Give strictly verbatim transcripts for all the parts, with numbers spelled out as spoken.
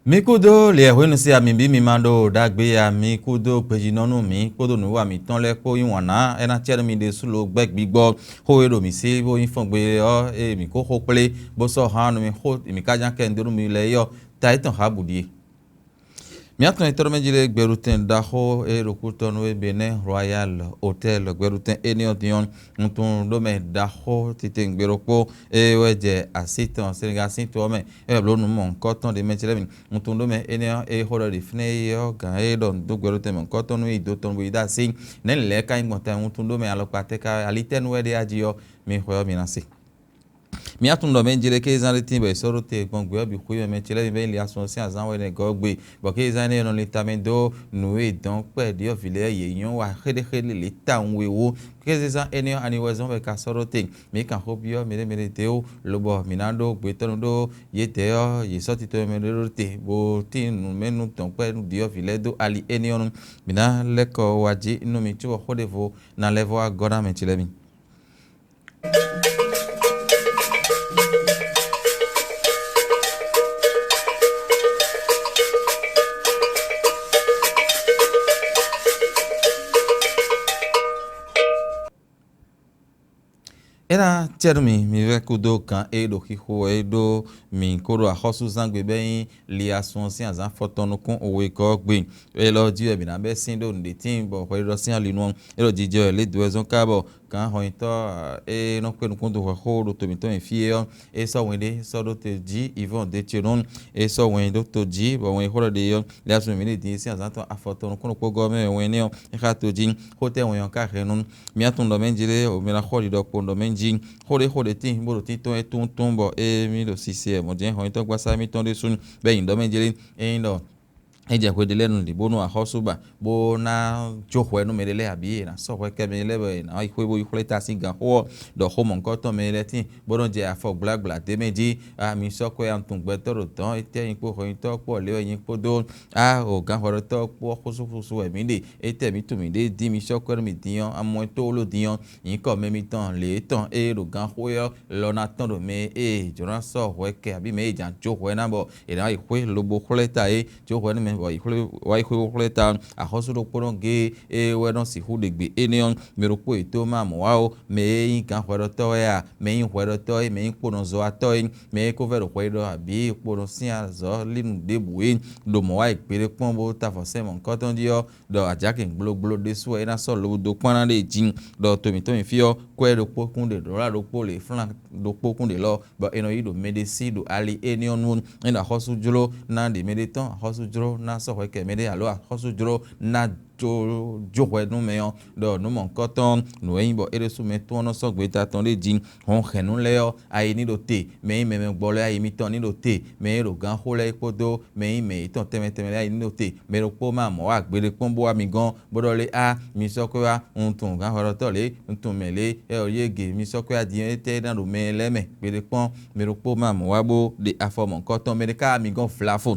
Mi kúdó lǐɛhwenu sín ami bí mi ma ɖo ɖagbe ya, mi kúdó gbejínɔ́ nú mǐ kpódó nǔwiwa mǐtɔn lɛ́ɛ kpó yí wǎn ná, é ná cɛ nú mi ɖésú lo gbɛ́ gbigbɔ xó e ɖo mǐ sí bó nyí fɔ́n gbe ɔ́, e mǐ kó xó kplé bó sɔ́ hán nú mi xó mǐ ka ján kɛ dó nú mi lɛ́ɛ é ɔ́, ta yětɔn há bǔ ɖíe. Mǐ atɔn e tɔ́ mɛ jí lé gbɛɖutɛn ɖaxó e ɖo kútɔ́ nú é Benɛ́ Royal Hôtel gbɛɖutɛn énɛ́ ɔ́ din ɔ́, wuntun ɖó mɛ ɖaxó titewungbe ɖokpó e wɛ jɛ así tɔn Senegal sín to ɔ́ mɛ, é wɛ bló nǔ mɔ̌hunkɔtɔn ɖě mɛ ce lɛ́ɛ mi. Wuntun ɖó mɛ énɛ́ ɔ́, é xó ɖɔ ɖi fínɛ́ é ɔ́, gǎn e ɖɔ nǔ dó gbɛɖutɛn mɔ̌hunkɔtɔn nú yi dó tɔn bó yi dó así. Nɛ̌ lɛ̌ ka nyí gbɔn ta wuntun ɖó mɛ alɔkpa tɛ́ ká alitɛ́ nu wɛ ɖe a jí ɔ́, mi xwɛ ɔ́ mi ná se. Mǐ atún ɖɔ mɛ jlé kézán ɖé tíin bɔ è sɔ́ ɖó te gbɔn gbě ɔ́ bǐ xwé mɛ mɛ ce lɛ́ɛ mi bɛ́ nyí liasɔn sín azǎn wɛ nɛ gɔ́ gbe, bɔ kézán énɛ́ nɔ lin tamɛ dó nǔ e dɔn kpɛ́ ɖyɔ̌vǐ lɛ́ɛ yě nyɔ́ wa xéɖéxéɖé lě tawun we wú. Kézán énɛ́ ɔ́, ani wɛ zɔ́n bɔ è ka sɔ́ ɖó te? Mǐ kan xó byɔ́ mɛɖé mɛɖé d'é wú, lobɔ mǐ ná ɖó gbetɔ́nu ɖó yědɛɛ ɔ́, yě sɔ́ tito mɛ ɖé ɖó te, bó tíin nǔ mɛ nú dɔn kpɛ́ nú ɖyɔ̌vǐ lɛ́ɛ dó ali énɛ́ ɔ́ nu. Mǐ ná lɛ́ kɔ wá jí nú mi cóbɔ xó ɖěvo ná lɛ́ vɔ wá gɔ́ ná mɛ ce lɛ́ɛ mi. É ná cɛ nú mi, mi vɛ́ kúdó gǎn e ɖo xixo wɛ é ɖó mi kó ɖo axɔ́súzángbe bɔ é nyí liasun ɔ́ sín azǎn afɔtɔn nukún wegɔ́ ɔ́ gbe. Élɔ́ jí wɛ mǐ ná bɛ́ sín ɖó nǔɖé tíin bɔ hwɛɖiɖɔ sín ali nu ɔ́, é ɖo jijɛ wɛ lě dǒ wɛ zɔ́n ká bɔ gǎn hɔnyitɔ́ e nɔ kpé nukún dó hwɛxó ɖo to mǐtɔn nyi fí é ɔ́, é sɔ́ wɛn ɖé sɔ́ ɖó te jí Ivɔ́n Decenɔ́nu, é sɔ́ wɛn ɖó to jí, bɔ wɛn e xó ɖɔ ɖe é ɔ́, liasun mǐ ɖi din sín azǎn tɔn afɔtɔn nukún ɖokpó gɔ́ mɛ wɛn énɛ́ ɔ́, é xá to jí. Xó tɛ́ wɛn ɔ́ ka hɛn nú mì atún ɖɔ mɛ jí lé, o mi ná xɔ ɖiɖɔ kpowun ɖɔ mɛ jí. Xó ɖé xó ɖé tíin bó ɖo tíntɔ́n é túntún bɔ émí ɖo sise wɛ mɔ̌ jɛ́n hɔnyitɔ́ gbasá émítɔn ɖésú bɛ́ nyi ɖɔ mɛ jí lé. Ényí ɖɔ é jɛ hwe ɖé lɛ́ɛ nu lǐ bónú axɔ́sú ba bó ná jó hwɛ nú mɛɖé lɛ́ɛ abǐ è nǎ sɔ́ hwɛ kɛ mɛ lɛ́ɛ bɔ è nǎ yi xwé bó yi xwlɛ́ ta sín gǎnxó ɔ́, ɖɔ xó mɔ̌hunkɔtɔn mɛ lɛ́ɛ tíin bó nɔ́ jɛ afɔ gblágbla d'é mɛ jí. A mi sɔ́ kwɛ́ a tun gbɛtɔ́ ɖo dɔ̌n étɛ́ nyí kpó hɔnyitɔ́ kpó ɔ́ lě wɛ nyí kpódó a o gǎnhwɛɖɔtɔ́ kpó xúsúxúsú wɛ mǐ ɖe. Étɛ́ mǐ tunwun mǐɖée dín mi sɔ́ kwɛ́ nú mǐ din ɔ́, amɔ é tó wló din ɔ́, nyǐkɔ mɛ mitɔn lě tɔn e ɖo gǎnxó é ɔ́ lɔ ná tɔ́n ɖo mɛ e jlǒ ná sɔ́ hwɛ kɛ abǐ mɛ e jǎn jó hwɛ ná bɔ è nǎ yi xwé lobo xwlɛ́ ta é jó hwɛ nú mɛ bɔ wá yi xwé bó xwlɛ́ ta. Axɔ́sú ɖokpónɔ géé e wɛ nɔ sixú ɖe gbe énɛ́ ɔ́, mɛ ɖokpó yětɔn ma mɔ̌ wá ó. Mɛ e nyí gǎnhwɛɖɔtɔ́ wɛ a, mɛ e nyí hwɛɖɔtɔ́ é, mɛ e nyí kponɔzɔ́watɔ́ é, mɛ e ko vɛ́ ɖo hwɛɖiɖɔ abǐ kponɔ sín azɔ̌ lí nǔ ɖěbǔ é, ɖo mɔ̌ wá yi gbeɖé kpɔ́n bó ta avɔ sɛ́n mɔ̌hunkɔtɔn jí ɔ́, ɖɔ ajakɛn gblogbló ɖésú wɛ é ná sɔ́ lobo dó kpán ná ɖe jí, ɖɔ to mǐtɔn nyi fí ɔ́, kwɛ́ ɖokpó kún ɖe ɖǒla ɖokpó lě flán ɖokpó kún ɖe lɔ, bɔ è nɔ yi ɖo mɛ ɖé sí ɖo ali énɛ́ ɔ́ nu. É ɖo axɔ́sú jló ná ɖe mɛ ɖé tɔn, axɔ́sú jló ná sɔ́ hwɛ kɛ mɛ ɖé, alo axɔ́sú jló ná jó jó hwɛ nú mɛ ɔ́, ɖɔ nǔ mɔ̌hunkɔtɔn nǔ e nyí bɔ é ɖésú mɛ tɔn ɔ́ nɔ sɔ́ gbeta tɔn ɖé jí. Hɔn hɛ̌nnu lɛ́ɛ ɔ́, ayi ní ɖo te, mɛ e nyí mɛ mɛ gbɔ lɛ́ɛ ayi mitɔn ní ɖo te, mɛ e ɖo gǎnxó lɛ́ɛ kpódó mɛ e nyí mɛ yětɔn tɛnmɛ tɛnmɛ lɛ́ɛ ayi ní ɖo te. Mɛ ɖokpó ma mɔ wá gbeɖé kpɔ́n bó wá mi gɔ́n, bó ɖɔ lé á, mi sɔ́ kwɛ́ wá, un tunwun gǎnhwɛɖɔtɔ́ lě, un tunwun mɛ lě, ɛ ɔ́ yě gě, mi sɔ́ kwɛ́ wá din ɔ́, étɛ́ ná ɖo mɛ lɛ́ɛ mɛ gbeɖé kpɔ́n, mɛ ɖokpó ma mɔ wá bó ɖe afɔ mɔ̌hunkɔtɔn, mɛ ɖé ká wá mi gɔ́n vlavo.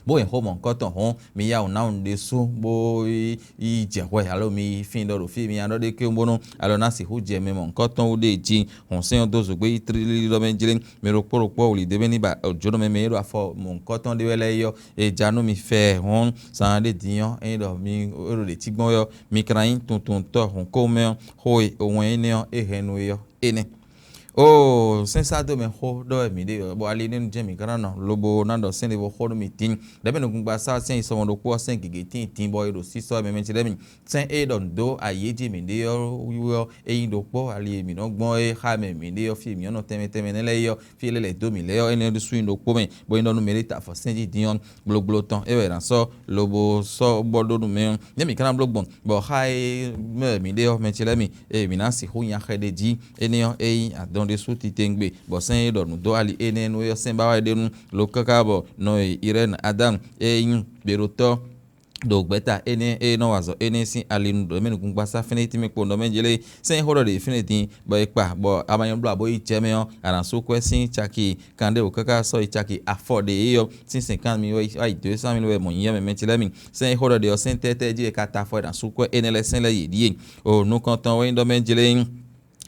Bó hɛn xó mɔ̌hunkɔtɔn hɔn, mi yá wǔ ná wǔ ɖésú bó yi jɛ hwɛ alo mi yi fín ɖɔ ɖo fí mi nya ɖɔ ɖé kéwú bónú alɔ ná sixú jɛ mɛ mɔ̌hunkɔtɔn wú ɖe jí. Hɔn sɛ́n ɔ́ dó zǒgbé yi tlílí ɖɔ mɛ jlé, mɛ ɖokpó ɖokpó wlǐ dó mɛ ní ba jǒnɔ mɛ mɛ e ɖo afɔ mɔ̌hunkɔtɔn ɖé wɛ lɛ́ɛ yi ɔ́, è ja nú mi fɛ hɔn. Zan ɖé din ɔ́, ényí ɖɔ mi é ɖo ɖě cí gbɔn wɛ ɔ́, mi ka ná nyí tuntuntɔ́ hɔ̌nkɔ́wunmɛ ɔ́, xó e wɛn énɛ́ ɔ́ é hɛn nú we ɔ́ énɛ́. Oo, sɛ́n sá dó mɛ xó ɖɔ wɛ mǐ ɖe, bɔ ali énɛ́ nu jɛ́n mǐ ka ná nɔ lobo ná ɖɔ sɛ́n ɖěvo xó nú mi tín. Ɖɛ̌ mɛ nukúngbasá sɛ́n yi sɔmɔ ɖokpó ɔ́ sɛ́n gěgé tíin tíin bɔ è ɖo sísɔ́ wɛ mɛ mɛ ce lɛ́ɛ mi. Sɛ́n e ɖɔ nǔ dó ayǐ e jí mǐ ɖe ɔ́ wú ɔ́, é nyí ɖokpó ali e mǐ nɔ gbɔn é xá mɛ mǐ ɖe ɔ́ fí e mǐ nɔ tɛnmɛ tɛnmɛ nɛ́ lɛ́ɛ é ɔ́, fí e lɛ́ lɛ̌ dó mǐ lɛ́ɛ ɔ́, énɛ́ ɖésú nyí ɖokpó mɛ, bɔ é nɔ nú mɛ ɖé ta afɔ sɛ́n jí din ɔ́, gblogblo tɔn é wɛ è nǎ sɔ́ lobo sɔ́ bɔ ɖó nú mɛ ɔ́. Nɛ̌ mǐ ka ná bló gbɔn, bɔ xá e mɛ wɛ mǐ ɖe ɔ́, mɛ ce lɛ́ɛ mi, ée mǐ ná sixú nya xɛ ɖ'é jí? Énɛ́ ɔ́, é nyí adɔn ɖésú titewungbe, bɔ sɛ́n e ɖɔ nǔ dó ali énɛ́ nu é ɔ́, sɛ́n ba wɛ ɖ'é nu, lo káká bɔ nɔ e Irɛ́ni Adámu e nyí gbeɖotɔ́ ɖo gbɛ̌ta énɛ́ e nɔ wa azɔ̌ énɛ́ sín ali nu ɖo mɛ nukúngbasá fínɛ́ tɛ́nmɛ kpo nɔ mɛ jlé. Sɛ́n e xó ɖɔ ɖe fínɛ́ din, bɔ è kpa, bɔ a ma nyɔ́ bló abo yi jɛ mɛ ɔ́, a nǎ sú kwɛ́ sín caki kanɖéwǒ káká sɔ́ yi caki afɔ ɖě é ɔ́ sín sɛ̌nkan mi wá yi dǒ e sán mi wɛ mɔ̌ nyínyá mɛ mɛ ce lɛ́ɛ mi. Sɛ́n e xó ɖɔ ɖe ɔ́, sɛ́n tɛ́tɛ́ jí è ka ta afɔ è nǎ sú kwɛ́ énɛ́ lɛ́ɛ sɛ́n lɛ́ɛ yě ɖíe? O nukɔntɔn wɛ nyí ɖɔ mɛ jlé nyí.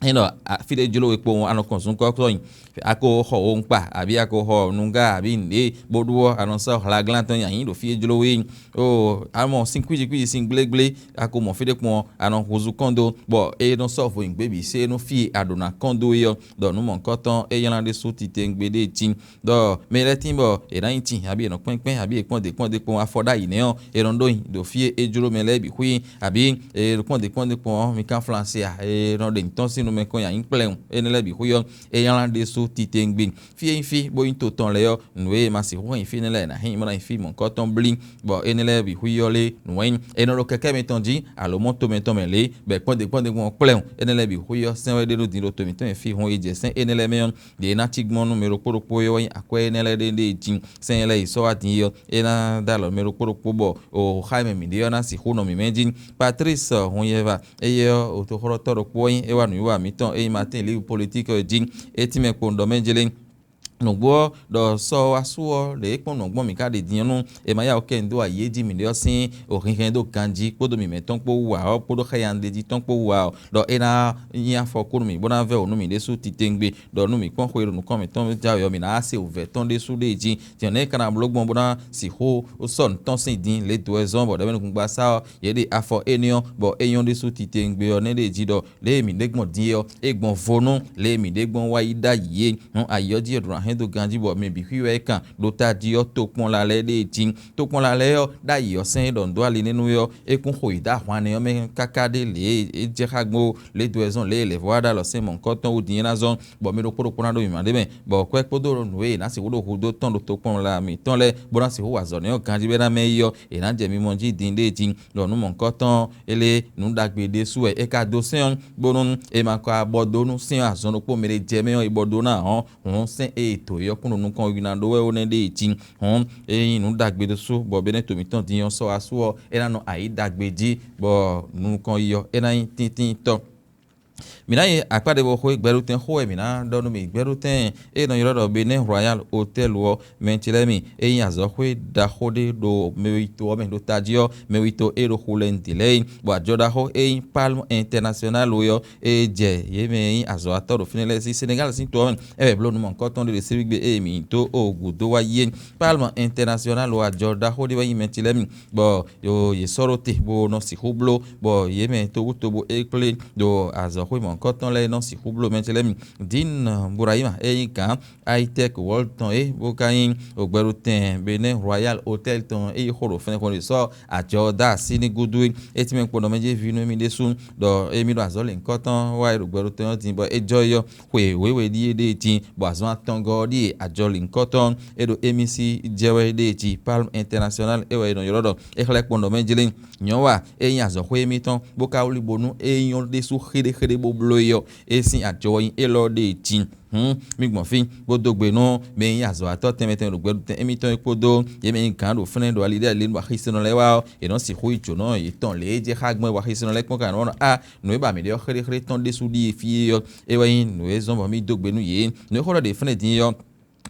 Ényí ɖɔ fí ɖé jló we kpowun a nɔ kɔn zunkɔ́ sɔ́ nyi, a ko xɔ wowun kpa, abǐ a ko xɔ nugá abǐ nǔɖé bó ɖu ɔ́, a nɔ sɔ́ hlaglán tɔn nyi ayǐ ɖo fí e jló we é nyi. Oo, a mɔ sin kwíji kwíji, sin gblégblé, a ko mɔ fí ɖé kpɔn ɔ́, a nɔ húzú kɔn dó, bɔ é nɔ sɔ́ vo nyi gběbǐ sé nú fí e a ɖǒ ná kɔn dó é ɔ́, ɖɔ nǔ mɔ̌hunkɔtɔn é nylá ɖésú titewungbe ɖée jí. Ɖɔ mɛ lɛ́ɛ tín bɔ è nǎ nyi tin, abǐ è nɔ kpɛ́n kpɛ́n, abǐ è kpɔ́n dě kpɔ́n dě kpɔ́n, afɔ ɖ'ayǐ nɛ́ ɔ́, è nɔ ɖó nyi ɖo fí e é jló mɛ lɛ́ɛ bǐ xwí, abǐ è ɖo kpɔ́n dě kpɔ́n dě kpɔ́n ɔ́, mi kan flanse a? È nɔ ɖe nǔ tɔn sín nu mɛ kɔn nyi ayǐ kplɛ́wun, énɛ́ lɛ́ɛ bǐ xwí ɔ́, é nylá ɖésú titewungbe. Fí e nyí fí bó nyí to tɔn lɛ́ɛ ɔ́, nǔ e ma sixú hɛn fí énɛ́ lɛ́ɛ è nǎ hɛn bó ná nyí fí mɔ̌hunkɔtɔn blí, bɔ énɛ́ lɛ́ɛ bǐ xwí ɔ́ lé nǔ wɛ nyí. È nɔ ɖo kɛkɛ́ mitɔn jí, alo mɔ́ to mɛtɔn mɛ lě, bɔ è kpɔ́n dě kpɔ́n dě kpɔ́n kplɛ́wun, énɛ́ lɛ́ɛ bǐ xwí ɔ́ sɛ́n wɛ ɖé nú din ɖo to mǐtɔn e fí hun e jɛ sɛ́n énɛ́ lɛ́ɛ mɛ ɔ́. Ɖě ná cí gbɔn nú mɛ ɖokpó ɖokpó é wɛ nyí akwɛ́ énɛ́ lɛ́ɛ ɖé ɖée jí sɛ́n lɛ́ɛ yi sɔ́ wá din é ɔ́, é ná dó alɔ mɛ ɖokpó ɖokpó bɔ oxá e mɛ mǐ ɖe ɔ́ ná sixú nɔ mǐ mɛ jí. Patlísi Hunyɛva, éyɛ́ ɔ́, otoxɔ́lɔ́tɔ́ ɖokpó wɛ nyí, é wá nǔwiwa mǐtɔn e nyí Matín Liwu Politíki ɔ́ jí. É tínmɛ kpowun ɖɔ mɛ jlé. Nǔgbó ɔ́, ɖɔ sɔ ɔ́ wá su ɔ́, ɖě e kpɔ́n nǔ ɔ́ gbɔn mǐ ka ɖe din ɔ́ nú è ma yá wǔ kɛ nǔ dó ayǐ e jí mǐ ɖe ɔ́ sín hɛnhɛn dó ganjí kpódó mǐmɛ́ tɔn kpó wú ǎ ɔ́, kpódó xá nyaɖejí tɔn kpó wú ǎ ɔ́, ɖɔ é ná nyí afɔkú nú mǐ bó ná vɛ́ wǔ nú mǐ ɖésú titewungbe, ɖɔ nú mǐ kpɔ́n xwe e ɖo nǔkɔn mǐtɔn jáwe ɔ́, mǐ ná wá se wǔvɛ́ tɔn ɖésú ɖée jí. Din ɔ́, nɛ̌ è ka ná bló gbɔn bó ná sixú sɔ́ nǔ tɔn sín din lě dó wɛ zɔ́n bɔ ɖɛ̌mɛnukúngbasá ɔ́, yě ɖe afɔ énɛ́ ɔ́, bɔ é nyɔ́ ɖésú titewungbe ɔ́ nɛ́ ɖée jí ɖɔ lě e mǐ ɖe gbɔn din é ɔ́, é gbɔn vo nú lě e mǐ ɖe gbɔn wá yi ɖ'ayǐ é. Hǔn ayǐ ɔ́ jí è ɖǒ ná hɛn dó ganjí bɔ mɛ bǐ xwíwɛ é kan ɖo tají ɔ́ tokpɔnla lɛ́ɛ ɖée jí. Tokpɔnla lɛ́ɛ ɔ́, ɖ'ayǐ ɔ́ sɛ́n é ɖɔ nǔ dó ali nɛ́ nú é ɔ́, é kún xo yi dó ahwan nɛ́ ɔ́ mɛ káká ɖé lě e é jɛ xá gbɔn ó. Lě dó wɛ zɔ́n lě e lɛ̌vɔ́ wa ɖo alɔ sɛ́n mɔ̌hunkɔtɔn wú din é ná zɔ́n, bɔ mɛ ɖokpó ɖokpó ná ɖó mǐmá ɖé mɛ, bɔ kwɛ́ kpódó nǔ e è nǎ sixú ɖo hudó tɔn ɖo tokpɔnla mǐtɔn lɛ́ɛ bó ná sixú wa azɔ̌ nɛ́ ɔ́ ganjí bɔ é ná mɛ yi ɔ́, è nǎ jɛ mimɔ jí din ɖée jí. Ɖɔ nǔ mɔ̌hunkɔtɔn ɔ́, é lé nǔ ɖagbe ɖésú wɛ é ka dó sɛ́n ɔ́, bónú è ma ka bɔ dó nú sɛ́n azɔn ɖokpó mɛ ɖé jɛ mɛ ɔ́, è bɔ dó ná ɔ́, hǔn sɛ́n e è dǒ é ɔ́ kún ɖo nukɔn wi ná ɖó wɛ ó nɛ́ ɖée jí. Hǔn ényí nǔ ɖagbe ɖésú bɔ Benɛ́to mǐtɔn din ɔ́ sɔ́ wá su ɔ́, é ná nɔ ayǐ ɖagbe jí, bɔ nukɔn yi ɔ́, é ná nyí tíntíntɔ́. Mǐ ná yi akpá ɖěvo xwé gbɛɖutɛn xó wɛ mǐ ná ɖɔ nú mi. Gbɛɖutɛn e è nɔ ylɔ́ ɖɔ Benin Royal Hotel ɔ́, mɛ ce lɛ́ɛ mi, é nyí azɔ̌xwé ɖaxó ɖé ɖo mɛwito ɔ́ mɛ, ɖo tají ɔ́, mɛwito e ɖo xu lɛ́ɛ nǔɖé lɛ́ɛ é, bɔ ajɔ ɖaxó e nyí Palme International ɔ́, é jɛ yě mɛ e nyí azɔ̌watɔ́ ɖo fínɛ́ lɛ́ɛ sín Senegal sín to ɔ́ mɛ. É wɛ bló nǔ mɔ̌hunkɔtɔn ɖé ɖo séwígbe e mǐ dó o gǔdo wá yi é. Palme International ɔ́, ajɔ ɖaxó ɖé wɛ nyí mɛ ce lɛ́ɛ mi, bɔ yo yě sɔ́ ɖó te bó nɔ sixú bló, bɔ yě mɛ tobutóbú e kplé ɖo azɔ̌xwé mɔ̌hunkɔtɔn lɛ́ɛ nɔ sixú bló mɛ ce lɛ́ɛ mi. Din Burayima e nyí gǎn Aitek World tɔn é, bó ka nyí gbɛɖutɛn Benin Royal Hotel tɔn e yi xo ɖo fɛnxɔn ɖě sɔ́ ajɔ dó así ní gúdo é. É tínmɛ kpo ɖɔ mɛ jí vi nú émí ɖésú, ɖɔ émí ɖo azɔ̌ lěhunkɔtɔn wá yi ɖo gbɛɖutɛn ɔ́ din, bɔ é jɔ yi ɔ́, xwe wěwe ɖíe ɖée jí, bɔ azɔn atɔngɔ́ ɔ́ ɖíe ajɔ lǐnkɔtɔn e ɖo émí sí jɛ wɛ ɖée jí. Palme International é wɛ è nɔ ylɔ́ ɖɔ é xlɛ́ kpɔ́n ɖɔ mɛ jlé nyɔ̌wa e nyí azɔ̌xwé émítɔn, bó ka wlí bónú é nyɔ́ ɖésú xéɖéxéɖé bó bló é ɔ́, é sín ajɔ wɛ nyí élɔ́ ɖée jí. Hǔn mi gbɔn fí, bó dó gbe nú mɛ e nyí azɔ̌watɔ́ tɛnmɛ tɛnmɛ ɖo gbɛɖutɛn émítɔn é kpódó yě mɛ e nyí gǎn ɖo fɛ́nɛ́ ɖo ali ɖé ali nú axisɛ́nɔ lɛ́ɛ wá ɔ́, yě nɔ́ sixú yi jǒnɔ yětɔn lě e jɛ xá gbɔn é, bɔ axisɛ́nɔ lɛ́ɛ kpɔ́n ka nɔ ɖɔ á, nǔ e ba mǐ ɖe ɔ́ xéɖéxéɖé tɔn ɖésú ɖíe fí é ɔ́, é wɛ nyí nǔ e zɔ́n bɔ mì dó gbe nú yě. Nǔ e xó ɖɔ ɖe fɛ́nɛ din é ɔ́,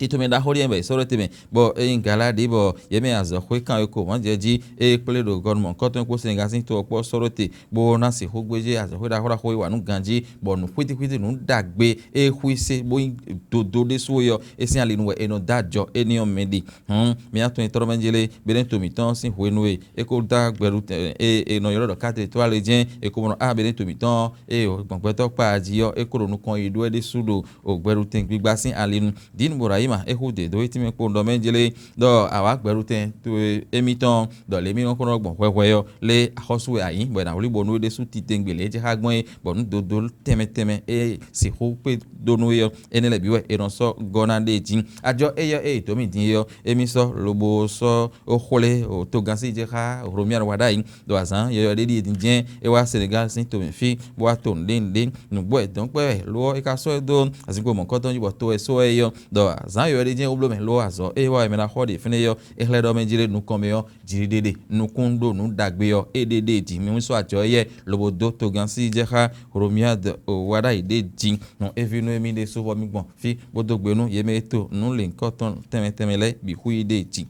tito mɛ ɖaxó ɖé bɔ è sɔ́ ɖó te mɛ, bɔ é nyí Gala ɖě bɔ yě mɛ azɔ̌xwé kan e ko hɔn jɛ jí, ée kplé ɖo gɔnu mɔ̌hunkɔtɔn kpó Senegal sín to ɔ́ kpó ɔ́ sɔ́ ɖó te, bó ná sixú gbéjé azɔ̌xwé ɖaxó ɖaxó e wa nǔ ganjí, bɔ nǔ xwítíxwítí nǔ ɖagbe e xwísé bó nyí dodó ɖésú é ɔ́, é sín ali nu wɛ è nɔ dó ajɔ énɛ́ ɔ́ mɛ ɖe. Hǔn mi ná tunwun nyitɔ́ ɖɔ mɛ jlé, Benin to mǐtɔn sín hwenu e é ko dó agbɛɖu e è nɔ ylɔ́ ɖɔ Kate Étoile jɛ́n, è ko mɔ ɖɔ á Benin to mǐtɔn ɔ́, ée gbɔn gbɛtɔ́ kpa jí ɔ́, é ko ɖo nukɔn yi ɖó wɛ ɖésú ɖo gbɛɖutɛn gbigba sín ali nu. Din Burayima é xú dě dó étínmɛ kpowun ɖɔ mɛ jlé ɖɔ awǎ gbɛɖutɛn towe émítɔn ɖɔ lě mì nɔ xó nɔ gbɔn hwɛhwɛ ɔ́, lé axɔ́sú wɛ a nyǐ, bɔ è nǎ wlí bónú é ɖésú titewungbe lě é jɛ xá gbɔn é, bɔ nǔ dodó tɛnmɛ tɛnmɛ e sixú kpé dó nú é ɔ́, énɛ́ lɛ́ɛ bǐ wɛ è nɔ sɔ́ gɔ́ ná ɖée jí. Ajɔ éyɛ́ e è dǒ mì din é ɔ́, émí sɔ́ lobo sɔ́ xwlé togán sí jɛ xá Romuald Wadagni ɖo azǎn yɔyɔ ɖé ɖíe din jɛ́n é wá Senegal sín to mɛ fí, bó wá to nǔɖé nǔɖé. Nǔgbó wɛ dɔ̌nkpɛ́ wɛ lo ɔ́, é ka sɔ́ ɛ dó azinkpo mɔ̌kɔtɔn jí bɔ to wɛ sɔ́ ɛ yi ɔ́, ɖɔ azǎn yɔyɔ ɖé jɛ́n é wú bló mɛ lo ɔ́, azɔ̌ e é wa wɛ mɛ ná xɔ ɖe fínɛ́ é ɔ́, é xlɛ́ ɖɔ mɛ jí ɖé nukɔn mɛ ɔ́, jǐɖiɖe ɖe nukún ɖo nǔ ɖagbe ɔ́, é ɖe ɖée jí. Mi wún sɔ́ ajɔ éyɛ́ lobo dó togán sí jɛ xá Romuald Wadagni ɖée jí. Nɔ é ví nú émí ɖésú bɔ mì gbɔn fí bó dó gbe nú yě mɛ e to nǔ lěhunkɔtɔn tɛnmɛ tɛnmɛ lɛ́ɛ bǐ xú yi ɖée jí.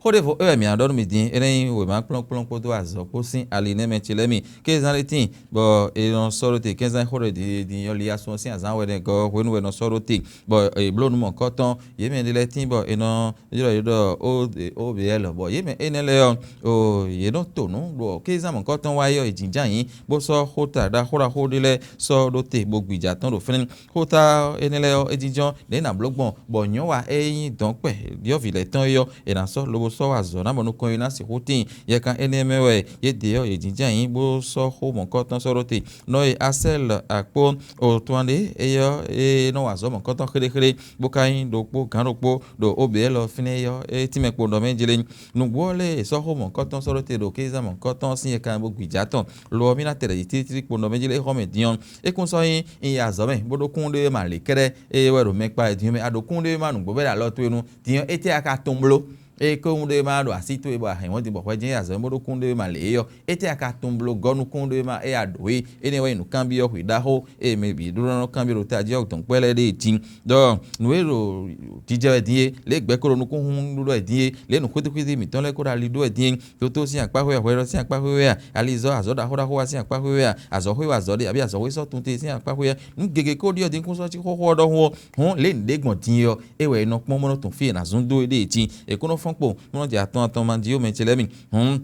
Xó ɖěvo é wɛ mǐ ná ɖɔ nú mi din, é ná nyí wěma kplɔ́nkplɔ́n kpódó azɔ̌ kpó sín ali nɛ́ mɛ ce lɛ́ɛ mi. Kézán ɖé tíin bɔ è nɔ sɔ́ ɖó te, kézán xó ɖé din din ɔ́, li asú ɔ́ sín azǎn wɛ nɛ́ gɔ́, hwenu wɛ è nɔ sɔ́ ɖó te, bɔ è blǒ nǔ mɔ̌kɔtɔn. Yě mɛ ɖé lɛ́ɛ tíin bɔ è nɔ ylɔ́ yě ɖɔ Obeyɛ́lɔ, bɔ yě mɛ énɛ́ lɛ́ɛ ɔ́, o yě nɔ to nǔ ɖo kézán mɔ̌kɔtɔn wá é ɔ́, è jǐnján yǐ, bó sɔ́ xóta ɖaxó ɖaxó ɖé lɛ́ɛ sɔ́ ɖó te, bó gbija tɔn ɖo fínɛ́. Xóta énɛ́ lɛ́ɛ ɔ́, é jínjɔ́n nɛ̌ è nǎ bló gbɔn, bɔ nyɔ̌ wa e nyí dɔ̌nkpɛ ɖyɔ̌vǐ lɛ́ɛ tɔn é ɔ́, è nǎ sɔ́ lobo sɔ́ wá azɔ̌ ná bɔ nukɔn e ná sixú tíin. Yɛkan énɛ́ mɛ wɛ yědɛɛ ɔ́, yě jínjɔ́n ayǐ bó sɔ́ xó mɔ̌kɔtɔn sɔ́ ɖó te. Nɔ e Asɛ́l akpó otɔn ɖé é ɔ́, e nɔ wa azɔ̌ mɔ̌kɔtɔn xéɖéxéɖé, bó ka nyí ɖokpó gǎn ɖokpó ɖo Obeyɛ́lɔ fínɛ́ é ɔ́, é tínmɛ kpo ɖɔ mɛ jlé. Nǔgbó ɔ́ lɛ́ɛ è sɔ́ xó mɔ̌kɔtɔn sɔ́ ɖó te ɖo kézán mɔ̌kɔtɔn ɔ́ sín yɛkan bó gbǐjá tɔn. Lo ɔ́, mì ná tɛ ɖɛ̌ jí tlítlí kpo ɖɔ mɛ jlé é xɔ mɛ din ɔ́, é kún sɔ́ nyí in yi azɔ̌ mɛ, bó ɖó kúnnuɖewéma lě kɛ́ɖɛ́, ée wɛ ɖo mɛkpa wɛ din ɔ́ mɛ, a ɖo kúnnuɖewéma nǔgbó bɔ é ɖo alɔ towe nu. Din ɔ́, étɛ́ a ka tunwun bló? Ée kúnnuɖewéma ɖo así towe bɔ a hɛn wɛn din bɔ hwɛ jɛ́n yi azɔ̌ mɛ bó ɖó kúnnuɖewéma lě é ɔ́, étɛ́ a ka tunwun bló gɔ́ nú kúnnuɖewéma é a ɖǒ é? Énɛ́ wɛ nyí nǔkanbyɔ́ xwǐ ɖaxó e mɛ bǐ ɖó ná nɔ kanbyɔ́ ɖo tají ɔ́ dɔ̌nkpɛ́ lɛ́ɛ ɖée jí. Ɖɔ nǔ e ɖo jijɛ wɛ din é, lě e gbɛ ko ɖo nukúnhún ɖó wɛ din é, lě e nǔxwítíxwítí mǐtɔn lɛ́ɛ ko ɖo ali ɖó wɛ din é, toto sín akpáxwé wɛ, hwɛɖɔ sín akpáxwé wɛ a, alizɔ́ azɔ̌ ɖaxó ɖaxó wá sín akpáxwé wɛ a, azɔ̌xwé wɛ azɔ̌ ɖe, abǐ azɔ̌xwé sɔ́ tun te sín akpáxwé wɛ. Nǔ gěgé ko ɖyɔ́ din kún sɔ́ cí xóxó ɔ́ ɖɔhun ɔ́, hǔn lě nǔɖé gbɔn din é ɔ́, é wɛ è nɔ kpɔ́n bó nɔ́ tunwun fí e è nǎ zún dó é ɖée jí. È ko nɔ fɔ́n kpo, bó nɔ́ jɛ atɔn atɔn ma jí ó mɛ ce lɛ́ɛ mi. Hǔn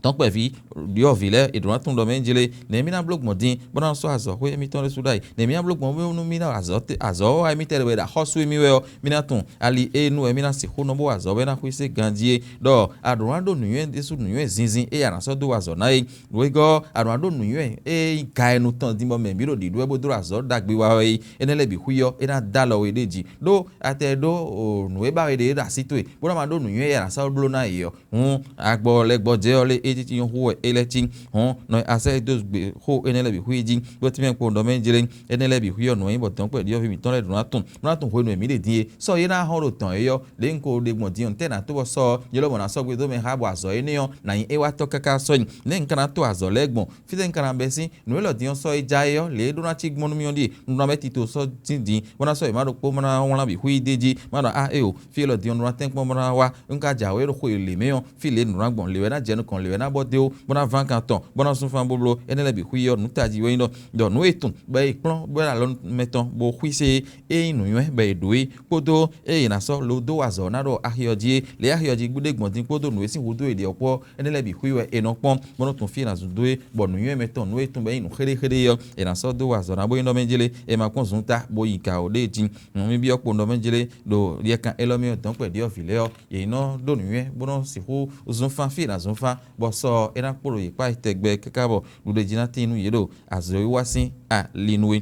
tɔ́nkpɛví ɖyɔ̌vǐ lɛ́ɛ è ɖǒ ná tunwun ɖɔ mɛ jlé, nɛ̌ mì ná bló gbɔn din bó ná sɔ́ azɔ̌xwé émítɔn ɖésú ɖ'ayǐ? Nɛ̌ mì ná bló gbɔn bónú mì ná azɔ̌ te- azɔ̌ ɔ́ wá émítɛ́ lɛ́ɛ wɛ ɖo axɔ́sú émí wɛ ɔ́, mì ná tunwun ali e nu wɛ mì ná sixú nɔ bó wa azɔ̌ bɔ é ná xwísé ganjí é, ɖɔ a ɖǒ ná ɖó nǔnywɛ́ ɖésú nǔnywɛ́ zinzin e a nǎ sɔ́ dó wa azɔ̌ ná é. Nǔ e gɔ́ ɔ́, a ɖǒ ná ɖó nǔnywɛ́ e nyí ga e nu tɔn din bɔ mɛ bǐ ɖo ɖǐɖó wɛ bó dó ɖo azɔ̌ ɖagbe wa wɛ é, énɛ́ lɛ́ɛ bǐ xwí ɔ́, é ná dó alɔ we ɖ'é jí. Ɖó a tɛ ɖó nǔ e ba we ɖe é ɖo así towe, bó ná ma ɖó nǔnywɛ́ e a nǎ sɔ́ bló ná yě ɔ́. Hǔn agbɔ lɛ́ gbɔjɛ́ ɔ́ lé é cí nyɔ́ xú wɛ é lɛ́ cí. Hǔn nɔ e a sɛ́ dó gbe xó énɛ́ lɛ́ɛ bǐ xwí jí, bó tínmɛ kpo ɖɔ mɛ jlé, énɛ́ lɛ́ɛ bǐ xwí ɔ́, nǔ e nyí bɔ dɔ̌nkpɛ ɖyɔ̌vǐ mǐtɔn lɛ́ɛ ɖǒ ná tunwun, bó ná tunwun hwenu e mǐ ɖe din é. Sɔ́ yě ná hɔn ɖo tɔ̌n é ɔ́, lě un ko ɖe gbɔn din ɔ́, nǔtɛ́ ná tó bɔ sɔ́ ɔ́, nyɛ lɔmɔ̌ ná sɔ́ gbe dó mɛ xá bɔ azɔ̌ énɛ́ ɔ́ ná nyí é wá tɔ́ káká sɔ́ nyi. Nɛ̌ un ka ná to azɔ̌ lɛ́ɛ gbɔn? Fítɛ́ un ka ná bɛ́ sín? Nǔ élɔ́ din ɔ́ sɔ́ é já é ɔ́, lě e ɖó ná cí gbɔn nú mì ɔ́ ɖíe, un ɖó ná bɛ́ tito sɔ́ dín din, bó ná sɔ́ yě má ɖokpó bó ná wlán bǐ xwí d'é jí, má ɖɔ á éo, fí élɔ́ din ɔ́ un ɖó ná tɛ́nkpɔ́n bó ná wá, un ka jǎwe ɖo xwe lě mɛ ɔ́, fí lě nǔ ná gbɔn, lě wɛ ná jɛ nukɔn, lě wɛ ná bɔ dó, bó ná ván kan tɔn, bó ná zún fán bóbló, énɛ́ lɛ́ɛ bǐ xwí ɔ́, nǔ tají wɛ nyí ɖɔ, ɖɔ nǔ e tunwun bɔ é yi kplɔ́n bó ɖo alɔ mɛtɔn bó xwísé é nyí nǔnywɛ́ bɔ è ɖǒ é, kpódó ée è nǎ sɔ́ lo dó wa azɔ̌ ná ɖo axi ɔ́ jí é, lě e axi ɔ́ jí gbúɖé gbɔn din kpódó nǔ e sín hudó è ɖe ɔ́ kpó ɔ́, énɛ́ lɛ́ɛ bǐ xwí wɛ è nɔ kpɔ́n, bó nɔ́ tunwun fí è nǎ zun dó é, bɔ nǔnywɛ́ mɛtɔn nǔ e tunwun bɔ é nyí nǔ xéɖéxéɖé ɔ́, è nǎ sɔ́ dó wa azɔ̌ ná bó nyí nɔ mɛ jlé, è ma kpɔ́n zun ta bó yi gǎ ó ɖée jí. Nǔ mì byɔ́ kpo nɔ mɛ jlé ɖo yɛkan élɔ́ mɛ ɔ́, dɔ̌nkpɛ ɖyɔ̌vǐ lɛ́ɛ ɔ́, yě nyí nɔ ɖó nǔnywɛ́ bó nɔ́ sixú zunfán fí è nǎ zunfán, bɔ sɔ ɔ́, é ná kpo ɖo yě kpá tɛgbɛ káká bɔ ɖuɖéjí ná tíin nú yě ɖo azɔ̌wiwa sín ali nu é.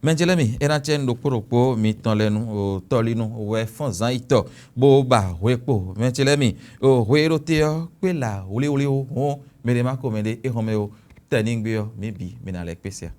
Mɛ ce lɛ́ɛ mi, é ná cɛ nú ɖokpó ɖokpó mitɔn lɛ́ɛ nu, o tɔlinu wɛ fɔ́n zǎn yi tɔ, bó ba hwe kpo. Mɛ ce lɛ́ɛ mi, o hwe e ɖo te ɔ́, kpé la wlíwlí ó, hɔn mɛɖé má ko mɛɖé é hɔn mɛ ó, tɛnigbe ɔ́, mǐ bǐ mǐ ná lɛ́ kpé sɛ.